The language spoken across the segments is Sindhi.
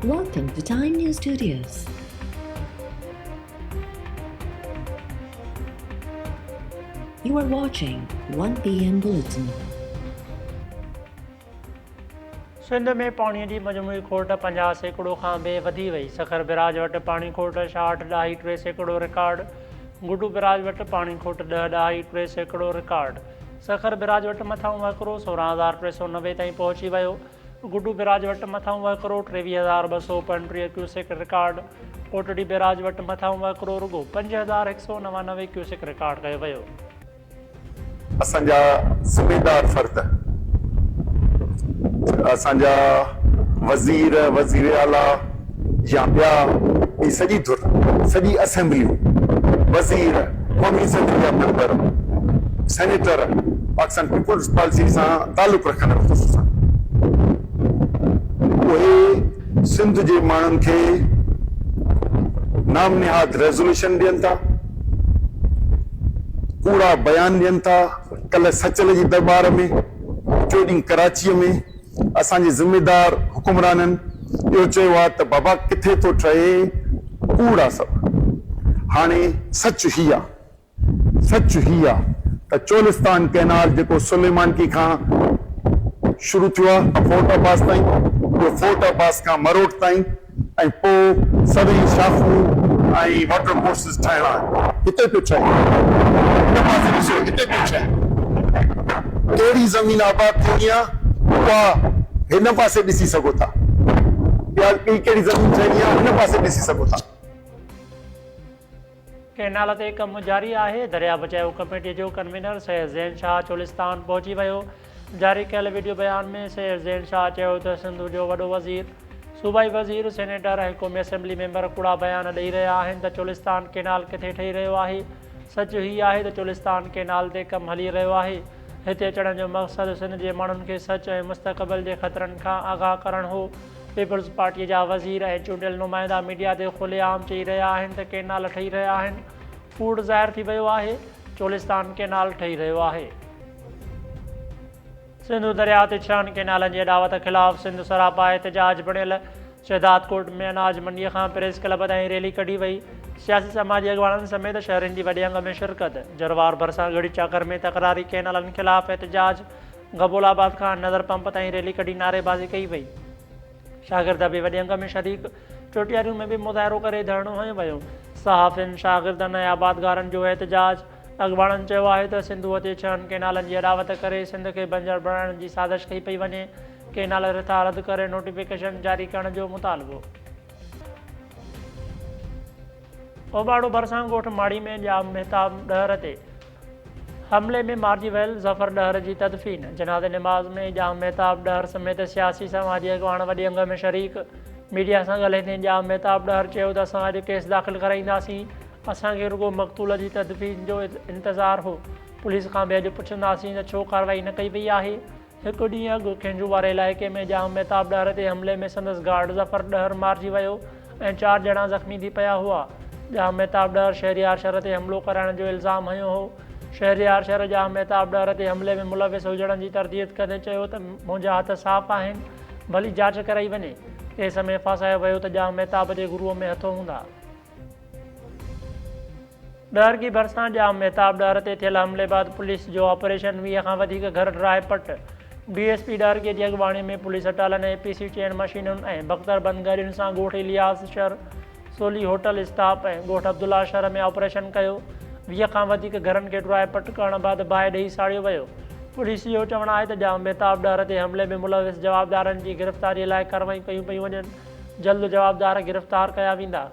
Welcome to Time News Studios. You are watching 1 PM Bulletin. Sindh ۾ پاڻي جي مجموعي کوٽ 50% کان به وڌي وئي، سکر بئراج وٽ پاڻي کوٽ 66.3% رڪارڊ، گڊو بئراج وٽ پاڻي کوٽ 10.3% رڪارڊ، سکر بئراج وٽ مٿانهون وهڪرو 16390 تائين پهچي ويو، گڊو بئراج وٽ مٿانهون وهڪرو 23235 ڪيوسڪ رڪارڊ، ڪوٽڙي بئراج وٽ مٿانهون وهڪرو رڳو 5199 ڪيوسڪ رڪارڊ ڪيو ويو. اسان جا ذميدار فرد، اسان جا وزير، وزير اعليٰ يا ٻيا ٻي سڄي ڌر، سڄي اسيمبليون، وزير، قومي اسيمبلي جا member, senator, Pakistan peoples party سان تعلق رکندڙ خصوصا اهي سنڌ جي ماڻهن کي نام نهاد ريزوليوشن ڏين ٿا. ڪوڙا بيان ڏين ٿا، ڪلهه سچل جي درٻار ۾، ٽيون ڏينهن ڪراچيء ۾ اسان جي ذميدار حڪمرانن اهو چيو آهي ته بابا ڪٿي ٿو ٺهي، ڪوڙ آ سڀ. هاڻي سچ هي آ، سچ هي آ ته چولستان ڪئنال جيڪو سليمانڪي کان شروع ٿيو آ فورٽ عباس تائين، ٻيو فورٽ عباس کان مروٽ تائين، ۽ پوء سوين شاخون ۽ واٽر ڪورسز ٺاهڻا آهن. هتي پيو ٺهي. هن پاسي ڏسو هتي پيو ٺهي. ڪهڙي زمين آباد ٿيڻي آهي اها هن پاسي ڏسي سگهو ٿا. ٻيا ٻي ڪهڙي زمين ٺهڻي آهي هن پاسي ڏسي سگهو ٿا. ڪئنال تي ڪم جاري آهي، درياء بچايو ڪميٽي جو ڪنوينر سيد زين شاهه چولستان پهچي ويو، جاري ڪيل وڊيو بيان ۾ سيد زين شاهه چيو ته سنڌ جو وڏو وزير، صوبائي وزير، سينيٽر ۽ قومي اسيمبلي ميمبر ڪوڙا بيان ڏئي رهيا آهن ته چولستان ڪئنال ڪٿي ٺهي رهيو آهي، سچ هي آهي ته چولستان ڪئنال تي ڪم هلي رهيو آهي، هتي اچڻ جو مقصد سنڌ جي ماڻهن کي سچ ۽ مستقبل جي خطرن کان آگاهه ڪرڻ هو. پيپلز پارٽي جا وزير ۽ چونڊيل نمائندا ميڊيا تي کلي عام چئي رهيا آهن ته ڪئنال ٺهي رهيا آهن، ڪوڙ ظاهر ٿي ويو آهي، چولستان ڪئنال ٺهي رهيو آهي. سنڌو درياء تي ڇهن ڪئنالن جي اڏاوت خلاف سنڌ سراپا احتجاج بڻيل شهدادڪوٽ ۾ اناج منڊي کان پريس ڪلب تائين ريلي ڪڍي وئي، سياسي سماجي اڳواڻن سميت شهرين جي وڏي انگ ۾ شرڪت، جروار ڀرسان ڳڙهي چاڪر ۾ تڪراري ڪئنالن خلاف احتجاج، گبول آباد کان نظر پمپ تائين ريلي ڪڍي نعريبازي ڪئي وئي. شاگرد به وڏي انگ ۾ شريڪ، چوٽياريون ۾ به مظاهرو ڪري ڌرڻو هنيو ويو. صحافين، شاگردن ۽ آبادگارن جو احتجاج، اڳواڻن چيو آهي ته سنڌوء تي ڇهن ڪئنالن جي اڏاوت ڪري سنڌ کي بنجر بڻائڻ جي سازش ڪئي پئي وڃي، ڪئنال رٿا رد ڪري نوٽيفڪيشن جاري ڪرڻ جو مطالبو. اوٻاڙو ڀرسان ڳوٺ ماڙي ۾ ڄام مهتاب ڏهر تي حملي ۾ مارجي ويل ظفر ڏهر جي تدفين، جنازي نماز ۾ ڄام مهتاب ڏهر سميت سياسي سماجي اڳواڻ وڏي انگ ۾ شريڪ، ميڊيا سان ڳالهائيندي ڄام مهتاب ڏهر چيو ته اسان اڄ ڪيس داخل ڪرائينداسين، اسان کي رڳو مقتول جي تدفين جو انتظار هو، پوليس کان به اڄ پڇنداسين ته ڇو ڪارروائي نه ڪئي وئي آهي، هڪ ڏينهن اڳ کينجهو واري علائقي ۾ ڄام مهتاب ڏهر تي حملي ۾ سندس گارڊ ظفر ڏهر مارجي ويو ۽ چار ڄڻا زخمي ٿي پيا هئا. ڄام مهتاب ڏهر شهريار شر تي حملو ڪرائڻ جو الزام هنيو هو. شهريار شر ڄام مهتاب ڏهر تي حملي ۾ ملوث هجڻ جي ترديد ڪندي چيو ته منهنجا هٿ صاف آهن، ڀلي جاچ ڪرائي وڃي. ڪيس ۾ ڦاسايو ويو ته ڄام مهتاب جي گروء ۾ هٿ هوندا. ڏهرڪي ڀرسان ڄام مهتاب ڏهر تي ٿيل حملي بعد پوليس جو آپريشن، 20 کان وڌيڪ گهر ڊاهي پٽ، ڊي ايس پي ڏهرڪي جي اڳواڻي ۾ پوليس اٽالن ۽ پي سي چين مشينن ۽ بختر بند گاڏين سان ڳوٺ الياس شھر، سولي هوٽل اسٽاپ ۽ ڳوٺ عبدالله شھر ۾ آپريشن ڪيو، 20 کان وڌيڪ گهرن کي ڊاهي پٽ ڪرڻ بعد باهه ڏئي ساڙيو ويو. پوليس جو چوڻ آهي ته ڄام مهتاب ڏهر تي حملي ۾ ملوث جوابدارن جي گرفتاري لاء ڪارروايون ڪيون پيون وڃن، جلد جوابدار گرفتار ڪيا ويندا.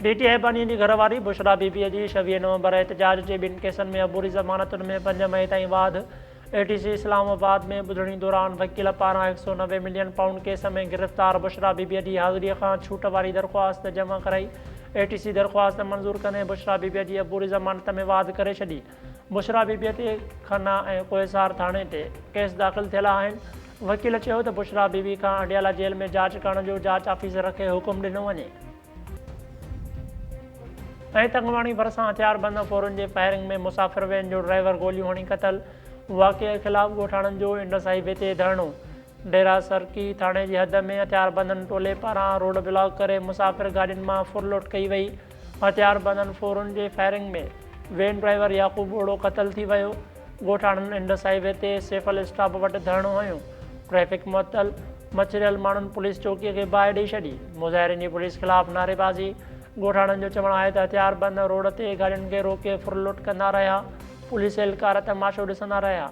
ڊي ٽي آء باني جي گهر واري بشريٰ بي بي جي ڇويهه نومبر احتجاج جي ٻن ڪيسن ۾ عبوري ضمانتن ۾ 5 مئي تائين واڌ، اي ٽي سي اسلام آباد ۾ ٻڌڻي دوران وڪيل پاران 190 ملين پائونڊ ڪيس ۾ گرفتار بشريٰ بي بي جي حاضري کان ڇوٽ واري درخواست جمع ڪرائي، اي ٽي سي درخواست منظور ڪندي بشريٰ بي بي جي عبوري ضمانت ۾ واڌ ڪري ڇڏي. بشريٰ بي بي تي کنا ۽ ڪوهسار ٿاڻي تي ڪيس داخل ٿيل آهن. وڪيل چيو ته بشريٰ بي بي کان اڊيالا جيل ۾ جاچ ڪرڻ جو جاچ آفيسر کي حڪم ڏنو وڃي. ۽ تنگواڻي ڀرسان هٿياربند ڦورن جي فائرنگ ۾ مسافر وين جو ڊرائيور گوليون هڻي قتل، واقعي خلاف ڳوٺاڻن جو انڊس هائي وي تي ڌرڻو. ڊيرا سرڪي ٿاڻي جي حد ۾ هٿياربندن ٽولي پاران روڊ بلاڪ ڪري مسافر گاڏين مان ڦرلٽ ڪئي وئي، هٿياربندن ڦورن جي فائرنگ ۾ وين ڊرائيور يعقوب ٻوڙو قتل ٿي ويو، ڳوٺاڻن انڊس هاء وي تي سيفل اسٽاپ وٽ ڌرڻو هنيو، ٽريفڪ معطل، مڇريل ماڻهن پوليس چوڪي کي باهه ڏئي ڇڏي، مظاهرين جي پوليس خلاف نعريبازي، ڳوٺاڻن جو چوڻ آهي ته هٿياربند روڊ تي گاڏين کي روڪي ڦرلٽ ڪندا رهيا، پوليس اهلڪار تماشو ڏسندا رهيا.